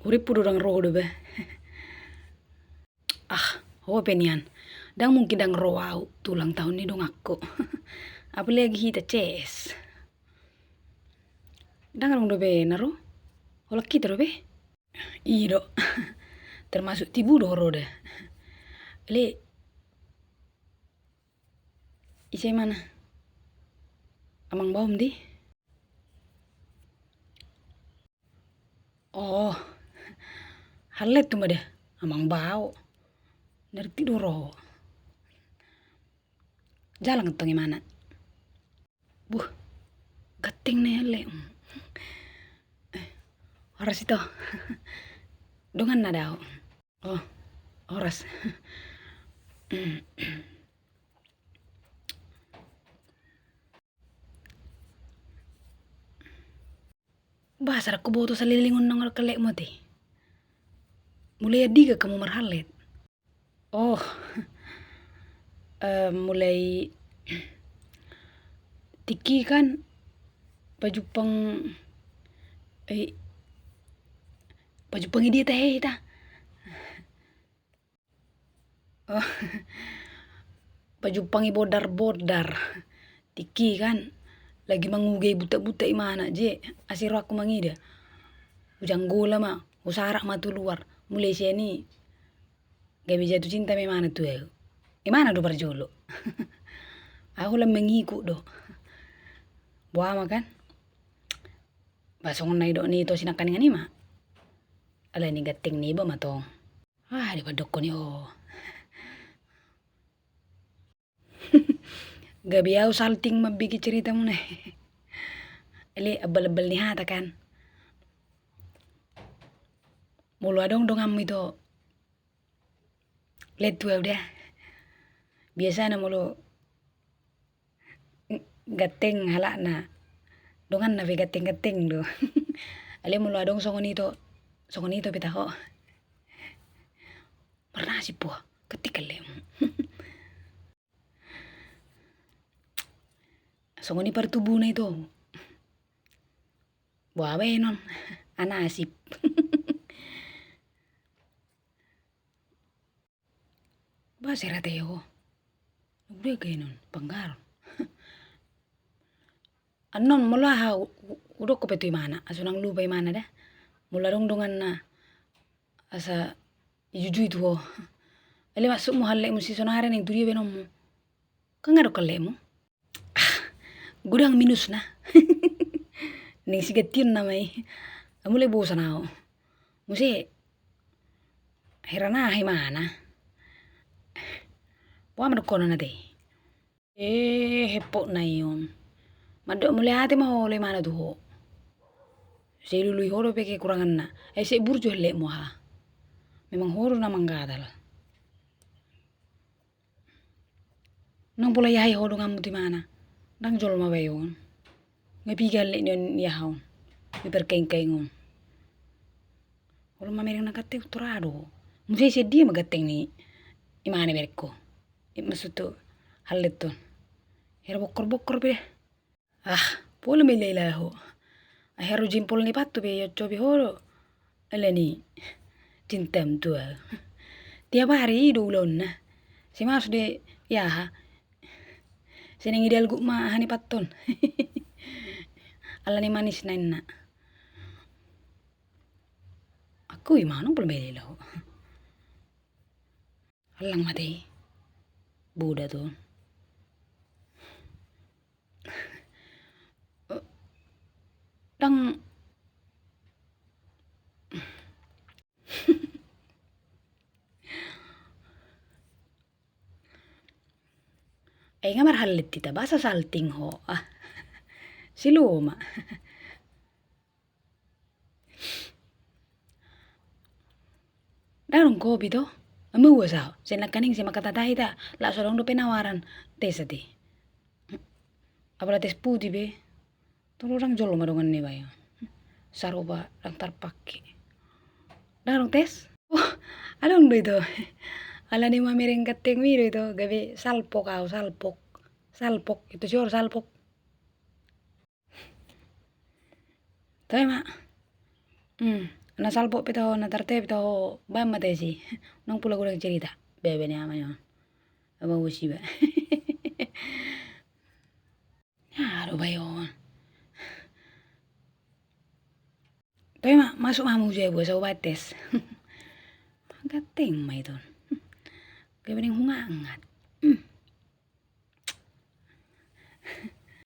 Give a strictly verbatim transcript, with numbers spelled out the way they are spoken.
Urippu do ndang ro dope. Ah, ho pe nian. Ndang mungkin ndang ro au tu ulang tahun ni donganku. Apalagi hita C S. Ndang adong dope na ro. Holan hita dope. I do. Termasuk tibu do ro da. Ale. Ise imana? Amang baom di? Oh. Hallet tu ma da. Amang bao. Ngerti do ro. Jalang tong imana. Buh. Gatting na ale. Eh, horas ito. Dongan na dao. Oh, horas. Bah, sai rap huboto saleleng on nunga halletmu ate. Mulai andigan hamu marhallet? Oh, eh, mulai tingki kan pajumpang, eh, pajumpang i dia tahe hita. Oh, pajumpang i bodar-bodar. Tingki kan lagi mangugei buta-buta imana je, asi rohangku mangida. Hujanggola ma, husarak ma tu luar. Mulai sian i gabe jatuh cinta ma imana tu au. Imana do parjolo. Au holan mangikut do. Boha ma kan? Bah, songon na nidok ni ito sinangkaningan i ma. Alani gatting niba ma tong. Ah, dipadokkon i ho. Gabe au salting mambege ceritamuna. Ale, abal-abal ni hata kan. Molo adong donganmu ito, lehen tu au da. Biasana molo gatting halakna, donganna pe gatting-gatting do. Ale molo adong songon ito, songon ito pe taho. Marnasib boha, gatting halletmu. Songon i partubuna ito. Boha baenon, anasib. Bah, sai rate ho. Udah gaenon, panggaron. Annon molo aha, u-, u-, hudok pe tu imana, asa unang lupa imana da. Molo adong donganna asa ijujui tu ho. Ale maksudmu halletmu si sonari ning tu dia baenonmu? Kan nga adong halletmu. Ah, godang minusna. Ning sigantionna ma i. Mulai bosan au. Muse, hera na aha imana. Boha ma dohononna ate. Eh, hepokna i on. Mandok mauliate ma ho, olo imana tu ho. Sai lului ho dope kekuranganna. Ai sai burju halletmu aha. Memang ho do na manggatal. Nang pola i aha i ho donganmu tu imana. Ndang jolma bae on. Nga piga hallet ni on i aha on. I perkaing-kaing on. Olo mamereng na gatting tor ado. Muse sian dia ma gatting ni imana berengko. I maksud tu hallet on. Hera bokkor-bokkor pe da. Ah, pola ma ila-ila ho. Ai hera jimpol ni pattu pe ioccopi ho do. Alani cintam tu au. Tiap hari i do ulaonna. Sai maksud de i aha. Sai naeng idalguk ma aha ni patton. Alani manisna inna. Aku i manang pola ma ila-ila ho. Allang ma ate i. Bodat on. Ndang. Ai nga marhallet hita, boasa salting ho? Ah. Siloma. Ndang adong kopi to? Ama ua sao, sai nangkaning sai manghatai hita, laos adong dope penawaran tes ate. Apala tes putih be. Tong do ndang jolma dongan niba i. Sarupa ndang tarpake. Ndang adong tes? Oh, adong do ito. Alani mamereng gattingmi do ito, gabe salpok au, salpok. Salpok, ito sior salpok. Toe ma. Hmm, na salpok pe taho, na tartea pe taho, baen ma tesi. Nang pula godang cerita. Bebe ni ama ni on. Apa usi ba. Aduh, bayo. Tapi ma, masuk mamu je buat saubates. Magating ma itu. Kayak mending hungangat.